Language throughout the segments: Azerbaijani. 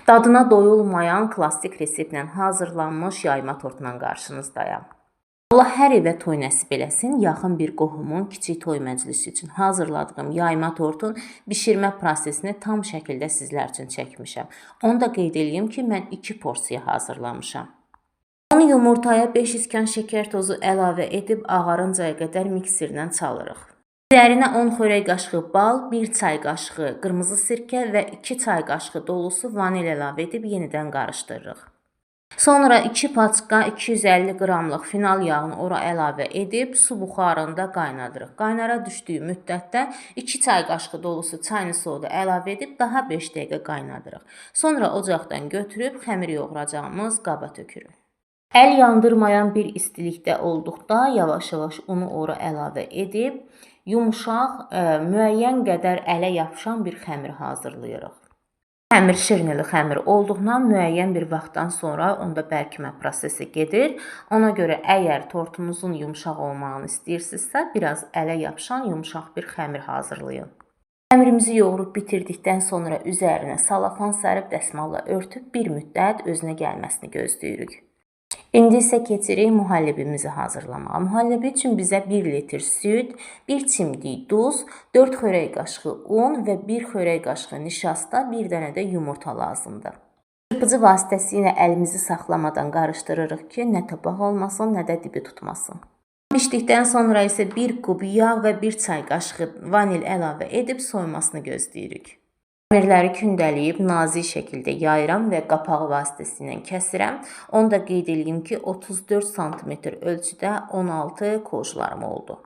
Dadına doyulmayan klassik reseptlə hazırlanmış yayma tortla qarşınızdayam. Allah hər evə toy nəsib eləsin. Yaxın bir qohumun kiçik toy məclisi üçün hazırladığım yayma tortun bişirmə prosesini tam şəkildə sizlər üçün çəkmişəm. Onu da qeyd eləyim ki, mən 2 porsiya hazırlamışam. 10 yumurtaya 5 iskan şəkər tozu əlavə edib ağarıncaya qədər mikserlə çalırıq. Üzərinə 10 xörək qaşığı bal, 1 çay qaşığı qırmızı sirkə və 2 çay qaşığı dolusu vanil əlavə edib yenidən qarışdırırıq. Sonra 2 paçka 250 qramlıq final yağını ora əlavə edib su buxarında qaynadırıq. Qaynara düşdüyü müddətdə 2 çay qaşığı dolusu çayını soda əlavə edib daha 5 dəqiqə qaynadırıq. Sonra ocaqdan götürüb xəmir yoğuracağımız qaba tökürük. Əl yandırmayan bir istilikdə olduqda yavaş-yavaş unu ora əlavə edib yumşaq, müəyyən qədər ələ yapışan bir xəmir hazırlayırıq. Xəmir şirnili xəmir olduğundan müəyyən bir vaxtdan sonra onda bərkimə prosesi gedir. Ona görə əgər tortunuzun yumşaq olmağını istəyirsinizsə, biraz ələ yapışan yumşaq bir xəmir hazırlayın. Xəmirimizi yoğurub bitirdikdən sonra üzərinə salafan sərib dəsmalla örtüb bir müddət özünə gəlməsini gözləyirik. İndi isə keçirik mühəllibimizi hazırlamağa. Mühəllibi üçün bizə 1 litr süd, 1 çimdik duz, 4 xörək qaşığı un və 1 xörək qaşığı nişasta, 1 dənə də yumurta lazımdır. Çırpıcı vasitəsilə əlimizi saxlamadan qarışdırırıq ki, nə topaq olmasın, nə də dibi tutmasın. Bişdikdən sonra isə 1 kub yağ və 1 çay qaşığı vanil əlavə edib soyumasını gözləyirik. Xəmirləri kündələyib nazik şəkildə yayıram və qapağı vasitəsilə kəsirəm. Onu da qeyd eləyim ki, 34 sm ölçüdə 16 kojlarım oldu.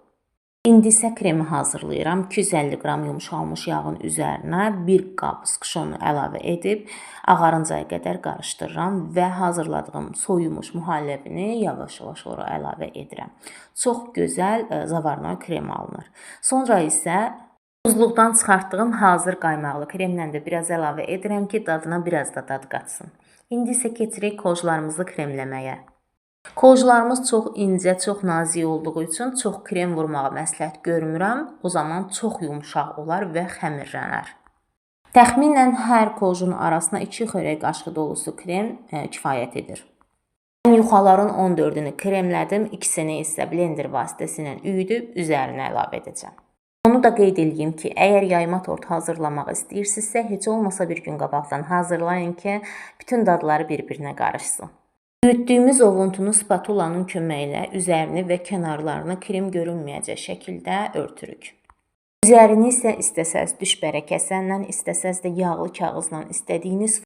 İndi isə kremi hazırlayıram. 250 qram yumşalmış yağın üzərinə 1 qab skşonu əlavə edib ağarıncaya qədər qarışdırıram və hazırladığım soyumuş mühəlləbini yavaş-yavaş ora əlavə edirəm. Çox gözəl zavarnoy krem alınır. Sonra isə buzluqdan çıxartdığım hazır qaymaqlı kremlə də biraz əlavə edirəm ki, dadına biraz da dad qatsın. İndi isə keçirik kojlarımızı kremləməyə. Kojlarımız çox incə, çox nazik olduğu üçün çox krem vurmağı məsləhət görmürəm. O zaman çox yumşaq olar və xəmirlənər. Təxminən hər kojun arasına 2 xörək qaşığı dolusu krem kifayət edir. Mən yuxaların 14-ünü kremlədim, ikisini isə blender vasitəsilə üyüdüb üzərinə əlavə edəcəm. Onu da qeyd eləyim ki, əgər yayma tort hazırlamaq istəyirsinizsə, heç olmasa bir gün qabaqdan hazırlayın ki, bütün dadları bir-birinə qarışsın. Üyütdüyümüz ovuntunu spatulanın köməyi ilə üzərini və kənarlarını krem görünməyəcək şəkildə örtürük. Üzərini isə istəsəz düşbərə kəsənlə, istəsəz də yağlı kağızla istədiyiniz